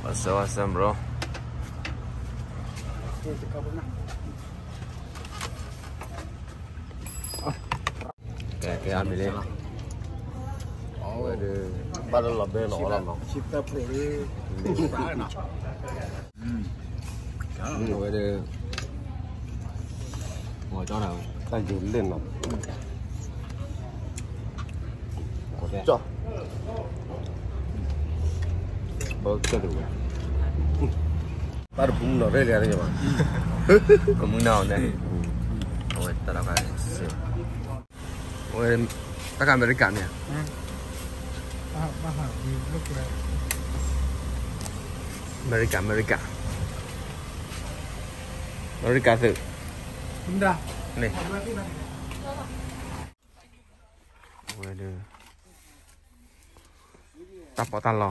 What's up, what's up, bro? ကဲ ကဲ အမံၤလံ အဝဲဒၣ် ဘၣ်လၢလီၤဘဲလီၤအီလီၤနီၤ အဝဲဒၣ် တၢ်ယိၤလ့ၣ်နီၤ ကၠီ ဘၣ်ကၠီတဝဲ ဘၣ်တပူၤနီၤ ရဲၣ်လၢယၤ ကမုၢ်နီၤန့ၣ် အဝဲတၢ်လီၢ်ခါစ့ အဝဲ တၢ်ခါအမဲရကၤမ့ၢ်ဧါ အမဲရကၤ အမဲရကၤ အမဲရကၤသုး န့ၣ် အဝဲဒၣ် တၢ်ပီးတၢ်လီ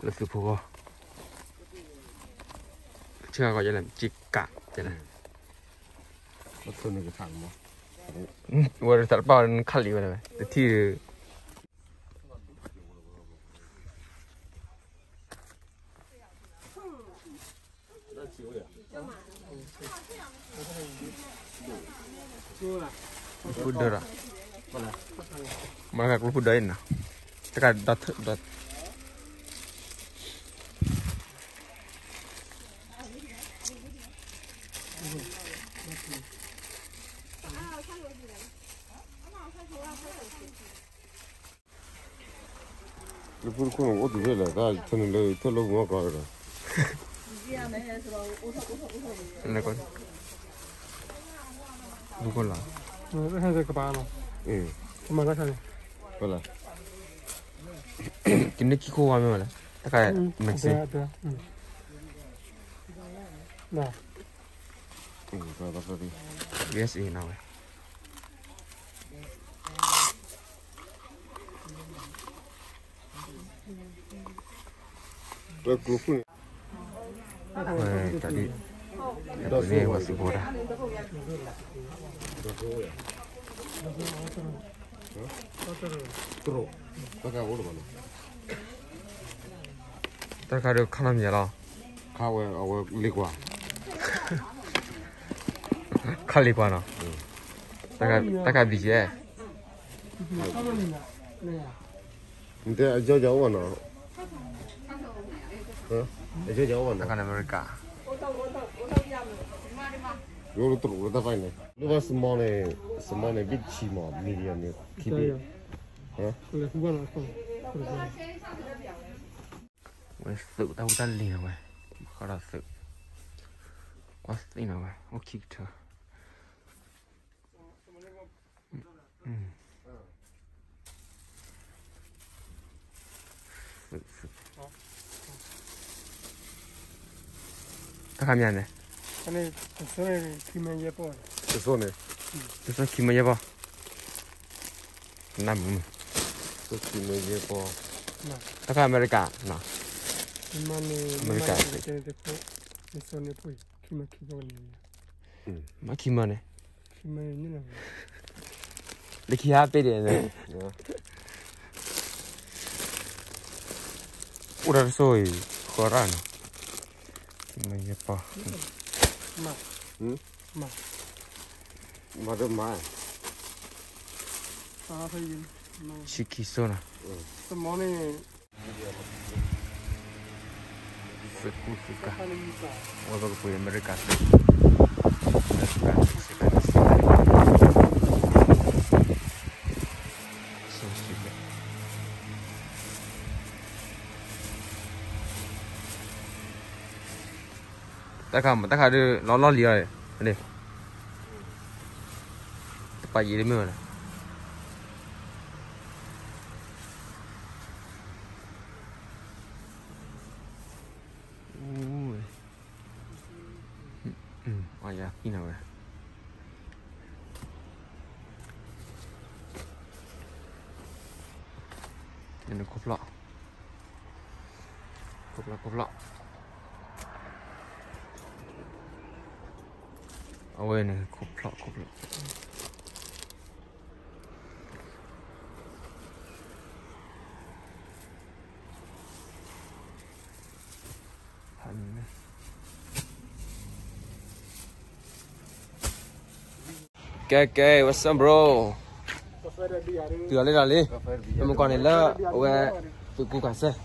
လၢသုးဖိဂီၢ် ဆၢဂီၤယဲလဲၣ် က့ကး ယဲလဲၣ် ဝဲတၢ်တပၣ်ဝဲနခၣ်လံဝဲဒၣ်ဝဲ တထံၣ် ကျိဖုဒၢဒီး မၤကကျိဖုဒၢအံၤနီၤ တကဒီး လၢပူတခိၣ်န့ၣ် အိၣ်တုၤဖဲလဲၣ် တၢ်ထၢနုာ်လၢ ထၢလၢပူၤမီၢ်ကီးဒီး လၢကီးလီၤ ကမၤလီၤဆၣ်န့ၣ် ကန့ၢ်ခံခိၣ်ဝါမ့ၢ်ဝဲလဲၣ် တခါ Mexico အ USA နီၤဝဲ ဝဲတၢ်ဒ် ဝဲသုးဖိတၢ် တၢ်ခါဒီးခါလီၤမံၤလီၤ ခါဝဲ အဝဲလ့ကွၢ် ခါလ့ကွၢ်နီၤ တၢ်ခါ တၢ်ခါဘံၣ်ယဲ နတဲအယီၢ်ယီၢ်အိၣ်ဘၣ်နီၤ အယီၢ်ယီၢ်အိၣ်ဘၣ်နီၤ တၢ်ခါန့ၣ်အမဲရကၤ ယိၣ်တရူးလၢတၢ်ဖၣ်န့ၣ် လၢဘၣ် small န့ၣ် small န့ၣ် ဘ့ၣ်တဆံမး medium န့ၣ် ခံဘ့ၣ် ဝဲသုးတၢ်ဖိတၢ်လံၤနီၤဝဲ ဃီဒီးသုး ကွၢ်သ့ၣ်နီၤဝဲ အိၣ်ခံကထၢ သုး သုး တၢ်ခါမံၤန့ၣ် တစိၢ်န့ၣ် တစိၢ်ခံမၢယဲၢ်ပီၢ် နၢ်မုာ် တစိၢ်ခံမၢယဲၢ်ပီၢ် တၢ်ခါအမဲရကၤနီၤ အမဲရကၤ မ့ၢ်ခံမၢန့ၣ် လၢခံဟါပ့ၤဒဲးန့ၣ် အိၣ်ဒီးတစိၢ်အံၤ ဃီရၣ်နီၤ မၢယဲၢ်ပီၢ် မၤတမၤ ဆံခံစိၢ်နီၤ သုးကူသုးကၤ ဝဲပကပှ့ၤအမဲရကၤသုး အမဲရကၤသုး စ့ၢ်ကီးန့ၣ် တၢ်ခါ တၢ်ခါဒီး လီၤလီၢ်လံၤအီၤ န့ၣ် တပာ်ယံၤလၢမ့ၢ်ဝဲလဲၣ် အီယၤသံနၤဝဲ နခိၣ်ဖျီၣ် ခိၣ်ဖျီၣ် ခိၣ်ဖျီၣ် အဝဲန့ၣ် ခိၣ်ဖျီၣ် ခိၣ်ဖျီၣ် ကဲ ကဲ what's up, bro? တုၤလီၤလံဒီးလံ, မုၢ်ကီၢ်န့ၣ်လၢ အဝဲ သုးကူကးစဲၣ်,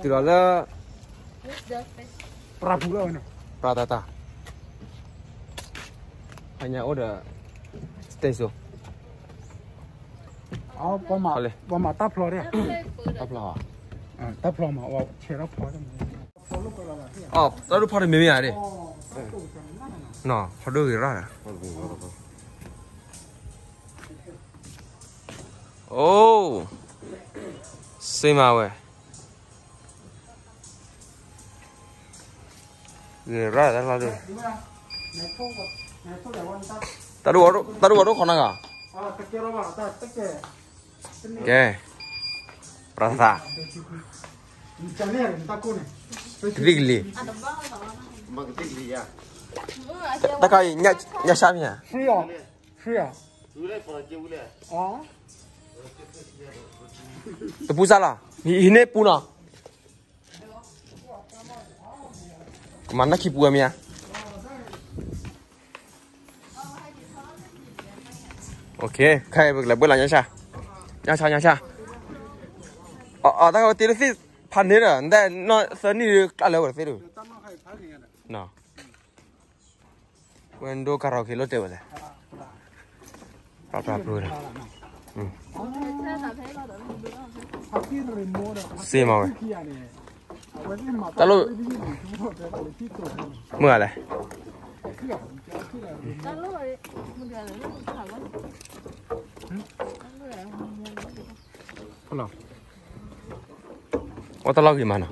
တုၤလီၤလၢ ပြၢ်တၢ်တၢ်, ဟါညါအိၣ်ဒီး stage show ပှၤမၤတၢ်ဖျီ, တၢ်ဖျီ, တၢ်ဖျီမး, ဆဲးထီၣ်ဖျီ, တၢ်ဒိၣ်ဖီတမံၤမ့ၢ်ဧါ, ဖီဒိၣ်ဂ့ၤရၣ်, အိၣ်, စ့မၤဝဲ ဂ့ၤရၣ်တၢ်လီၤဒုး, တၢ်ဒိၣ်ဝဲဒိၣ်ခီနဂၤ, ကဲ, ပြၢ်သး, ကသံၣ်ကလံၤ, တၢ်ခါအံၤ ညၣ်ဆၣ်မ့ၢ်ဧါ, တပူၤစၢ်လီၤ, ဟံးန့ၢ်ပူၤနီၤ, ကမၤနၢ်ခံပူၤဝဲမ့ၢ်ဧါ, ခဲအံၤပကလဲၤဘှဲၣ်လီၤညၣ်ဆၣ်, ညၣ်ဆၣ် ညၣ်ဆၣ်, အတၢ်ဝဲတ့လၢသ့ၣ်ဖးန့ၣ်ဒီး နတဲနီၢ်သၢနံၣ်ဒီးကျၢ်လၢဝဲတသ့ဒုး, ဝဲဒိၣ်ကါထီၣ်က့ၤလိၣ်တဲဝဲလဲၣ်, ပြၢ်ပြၢ်ပြၢ်ဒီး, စ့မၤဝဲ, တၢ်လိၣ်, မုၢ်ဂၤလဲၣ်, ဝဲတၢ်လီၢ်ဂ့ၤမးနီ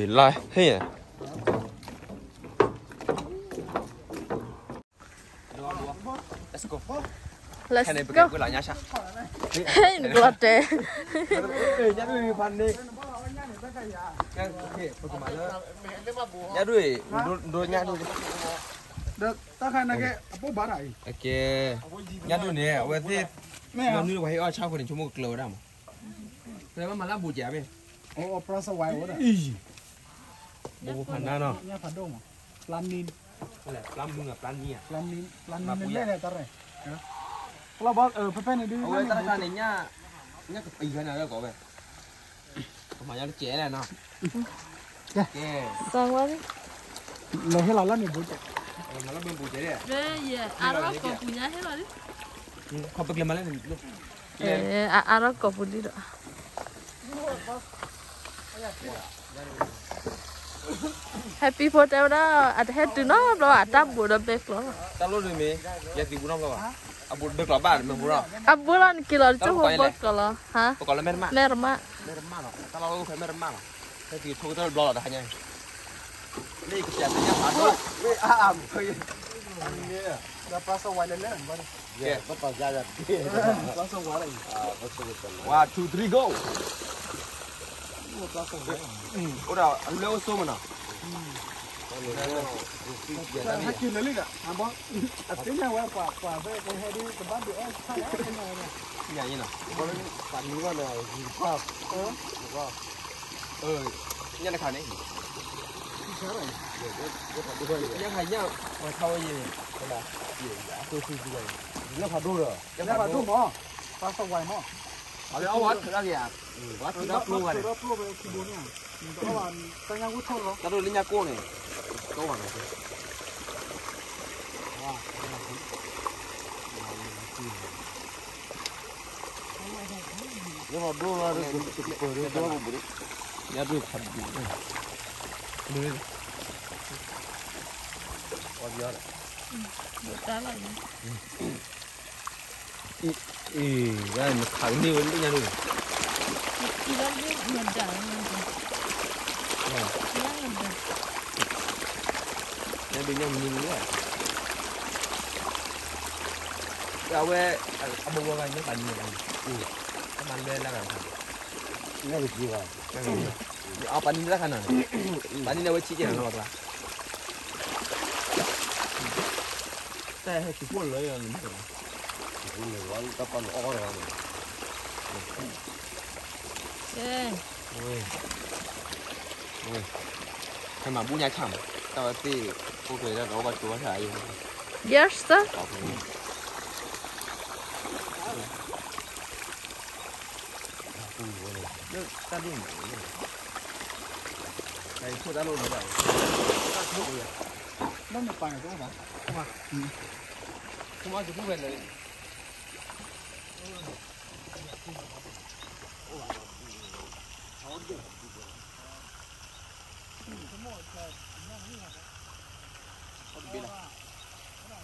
ၤ, လါဟ့ၣ် Let's go. ဟဲနကျီတဲာ်, ညၣ်ဒွံၣ်, တၢ်ခါန့ၣ်ကဲ, ညၣ်ဒွံၣ်န့ၣ် အဝဲသ့ၣ်, မ့ၢ်နုၤပှၤဟ့ၣ်အီၣ်ဆၣ်ဖိန့ၣ် ဆိကမိၣ်ကကျၢၤဝဲဒၣ်မး, မၤလၢအဘူးကဲမ့ၢ်, ဘူးဖးနါနီၤ, ဖးဒိၣ်မး, ပျၢ်နံၣ်, ပျၢ်မုၢ်, ပျၢ်နံၣ်, ပျၢ်နံၣ်, အဝဲတၢ်တခါန့ၣ် ညၣ်ကပံၤခါန့ၣ်လၢကီးဝဲ, ကမၤညါတကဲလဲၣ်နီၤ, ကဲ, လဲၤဟ့ၣ်လီၤလၢန့ၣ်ဘူးကဲ, မၤလၢဘူးကဲ, အါထီၣ်ကိာ်ပူၤညါဟ့ၣ်လီၤလံ, ခီပကျဲမၤလၢန့ၣ်, အါထီၣ်ကိာ်ပူၤလံဒီး ဟဲပံဖိတဲဝဲဒၣ် အတဟဲတုၤနီတဘျီဘၣ် အတၢ်ဘူးဒီးဘဲကျီလီၤ. တၢ်လိၣ်ဒုးမ့ၢ် ယဲသံဘူးနီတဘျီဘၣ်, အဘူးဒီးကျီဘၣ်မ့ၢ်ဘူးလီၤ, အဘူးလီၤနက့ၤလီၤ တကၠိၢ်ဖိဘဲကျီလီၤ, ဟါ, ပကိးလၢမဲၢ်တမၣ်, မဲၢ်တမၣ်လီၤ, တၢ်လီၢ်အိၣ်ဖဲမဲၢ်တမၣ်လီၤ, ဟဲသံထိကတၢၢ်တဘျီလီၤ တဟါညါ လၢယကစၢ်သ့ၣ်ညါဖးဒိၣ်, လၢပျၢ်စီဝါလဲၣ်လဲၣ်, ကဲ, one, two, three, go. အိၣ်ဒီးအလူၤလၢအိၣ်ဆိမးနီၤ, ဟဲက့ၤလၢာ်လံဒီး, အသ့ၣ်ညါဝဲပှၤပှၤဖဲကဟဲဒ်တဘၣ်ဒုးအီၣ်ဆၣ်လီၤ, သ့ၣ်ညါဝဲ, ပှၤနံၤဘၣ်န့ၣ်, ညၣ်တခါန့ၣ်, ညၣ်ခါညၣ်, ပှၤထါဝဲယဲန့ၣ်, လၢဖးဒိၣ်ဒီး, လၢဖးဒိၣ်မး, ပှၤစီဝါမး, အဝဲအီၣ်ဝဲထုးထီၣ်က့ၤဧါ, ဝဲထုးထီၣ်ကျိဝဲန့ၣ်, တၢ်ဒိၣ်လၢညၣ်ကိၢ်န့ၣ်, ကီဝဲန့ၣ် လၢဖးဒိၣ်လၢ, ညၣ်ဒိၣ်ဖးဒိၣ်, အီၣ်ဘၣ်ဒီး, အံၤ, အံၤ, နခးကန့ၢ်ဝဲလၢညၣ်ဒိၣ်န့ၣ်, ညၣ်ဒိၣ်ညၣ်မနုၤလီၤ, အဝဲ, အဘိဘိဂၤညၣ်ပာ်နံၤန့ၣ်, အမၤလဲလၢဂၤတခါ, ညၣ်ကစ့ဘၣ်, အပာ်နံၤလၢတၢ်ခါနီၤန့ၣ်, ပာ်နံၤန့ၣ်အဝဲဆံးကဲနီၤလီၤပှၤကျါ တၢ်ဟဲက့ၤဖှိၣ်လၢယၤန့ၣ်, တၢ်ပာ်နအီၣ်တဂၤန့ၣ်, ကဲ, ဟဲမၤဘူၣ်ညါဆၣ်မး, တၢ်ဝဲသ့ၣ် အိၣ်ကျဲၤတၢ်ဒီးအိၣ်ဘၣ်ကၠိဘၣ်ဆၣ်အံၤ, Yes sir. တၢ်ဒိၣ်န့ၣ်, တၢ်ဒိၣ်န့ၣ်, တၢ်ဒိၣ်န့ၣ်,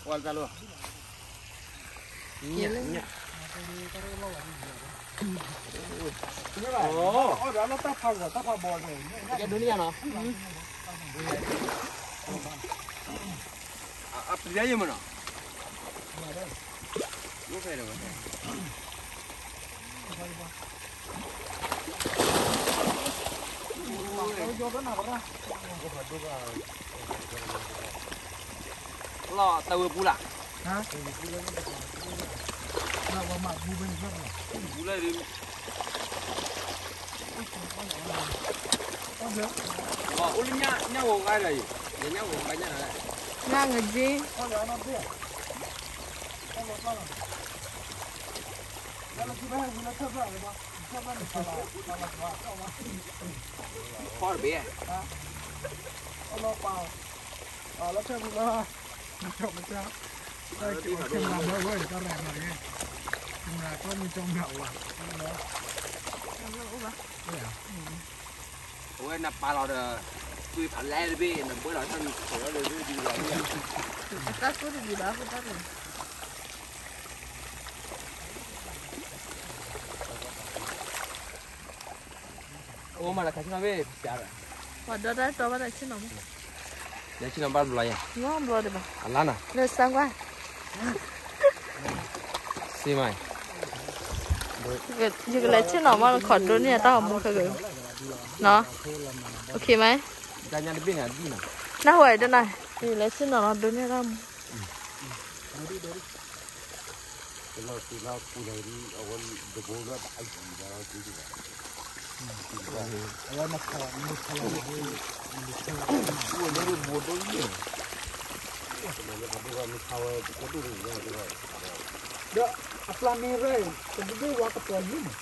ဝါတၢ်လိၣ်, အီၣ်ဒီးလၢတၢ်ဖးဂီၤတၢ်ဖးဘီန့ၣ်, ကဲဒိးန့ၢ်ယၤနီၤ, အပျံၤယဲမနီၤ, လီၤတၢ်ဝဲပူၤလၢ်, ပူၤလၢ်, အိၣ်လၢညၣ်ဂီၤဂါဒီးအံၤ, ညၣ်ဂီၤဂါညၣ်လီၤ, ညၣ်ဂ့ၤ, ဖီတဘ့ၣ်, လၢ camera မ့ၢ်ဝဲတၢ်ရဲၣ်မၤန့ၣ်, camera ကီမ့ၢ်ကီမ့ၢ်ဝဲ, အဝဲနပာ်လီၤဒီး, သွံၣ်ဖးလဲတဘ့ၣ် နဘၢလီၤတၢ်နခိၣ်လီၤဒီးဒ်လီၤ, အတၢ်သူတဒံးဘၣ်အဃိတၢ်န့ၣ် အိၣ်မးလၢခါဆ့ၣ်နီၤဘ့ၣ်, ပှၤဒီတၢ်တီဘၣ်တၢ်ဆ့ၣ်နီၤမး, လဲၤဆ့ၣ်နီၤဘၣ်ဘျီယၤ, ဘျီဒံးဘၣ်, အလါနၤ, လၢစၢ်ကွၢ်, စ့မး, ယကလဲၤဆ့ၣ်နီၤမး နခိၣ်ဒိးန့ၢ်တၢ်ဂီၤမူခဲက, နီၤ, OK မး, တၢ်ညါတဘ့ၣ်န့ၣ်ဒ်နီၤ, နၢ်ဟူဝဲဒၣ်နၤ, ယကလဲၤဆ့ၣ်နီၤလီၤ ဒိးန့ၢ်တၢ်ဂီၤမူ ဒီးအပျၢ်န့ၣ်ရဲၣ် တဘျီဘျီဝဲကပီၤယံၤန့ၣ်,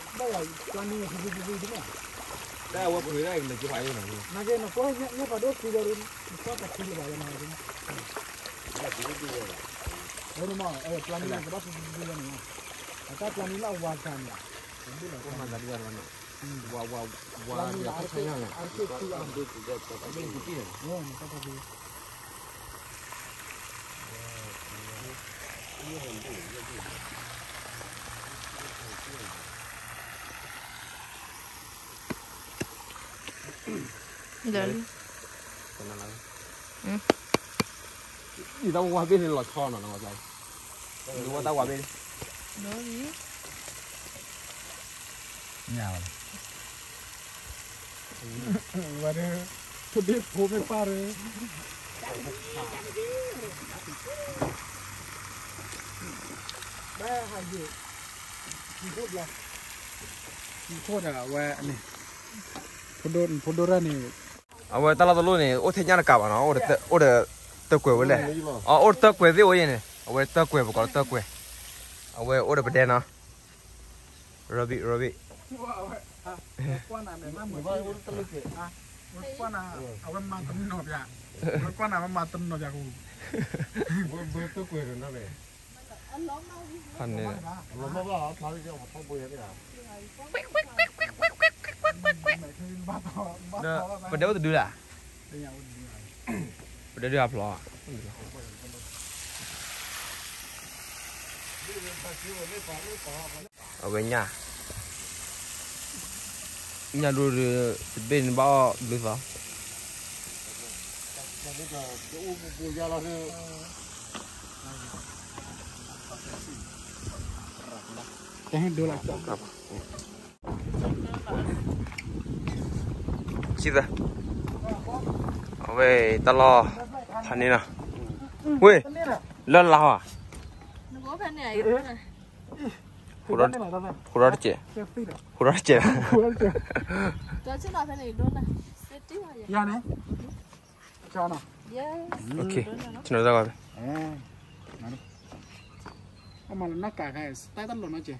ဘၣ်ယၤပျၢ်န့ၣ်ဝဲတဘျီဘျီန့ၣ်, တၢ်ဝဲပှ့ၤဒၣ်ကလဲၤကပၤယံၤန့ၣ်, နာ်က့နကွၢ်ညၣ်ပှၤဒိၣ်ဖံဒီး နကွၢ်ပှၤဖံလၢၤဘၣ်ယၤန့ၣ်, ပျၢ်န့ၣ်ကဘၣ်ဖံဖံဖံလၢၤန့ၣ်, အတၢ်ပျၢ်န့ၣ်လၢအဝၤတၢ်န့ၣ်, ပှၤမၤသးဒ်ယၤလီၤန့ၣ်, ဝၤဝၤဝၤဒ်အတၢ်ဆါညါန့ၣ်, အဘ့ၣ်ကတံၢ်န့ၣ်, ယတၢ်ဝါဘ့ၣ်န့ၣ်လီၤဆီနီၤ, ယတၢ်ဝါဘ့ၣ်န့ၣ်, ဝဲဒၣ်, ဖိဒိၣ်ဖိမ့ၢ်ပၢ်ရၢ, ဘဲဟးယိာ်, ယိာ်ခိၣ်ဘျီ, ယိာ်ခိၣ်ဒီးအဝဲန့ၣ်, ဖိဒိၣ်ရၣ်န့ၣ်, အဝဲတၢ်လီၢ်တလိၣ်န့ၣ် အိၣ်ထဲညၣ်တကးဘၣ်နီၤ, အိၣ်ဒီးတၢ်ကွဲးဝဲလဲၣ်, အိၣ်တၢ်ကွဲးသ့ၣ်အိၣ်ယဲန့ၣ်, အဝဲတၢ်ကွဲးပကိးလၢတၢ်ကွဲး, အဝဲအိၣ်ဒီးပဒဲနီၤ, Robby Robby, အဝဲမၤတနီၤပၠး, အဝဲကွၢ်နၤ အဝဲမၤတနီၤပၠးကအိၣ်, ဖးန့ၣ်, ဒီးပဒဲအိၣ်တဒုလၢ်, ပဒဲဒုးအဖျိး, အဝဲညၣ်, ညၣ်ဒိၣ်ဒီး တဘ့ၣ်န့ၣ်ဘၣ်အီၣ်ဘျုးသီ, ဆံသၢ, အဝဲတၢ်လီၢ်, ဖးန့ၣ်နီၤ, ဝ့ၢ်, လၢလါဟီ, ဟူးထီၣ်တစဲး, ဟူးထီၣ်တစဲး, ယၤန့ၣ်, ဆ့ၣ်နီၤတၢ်ဂီၤ, အမၤလီၤနၢ်ကးခါ, တၢ်တလီၤနီတစဲး,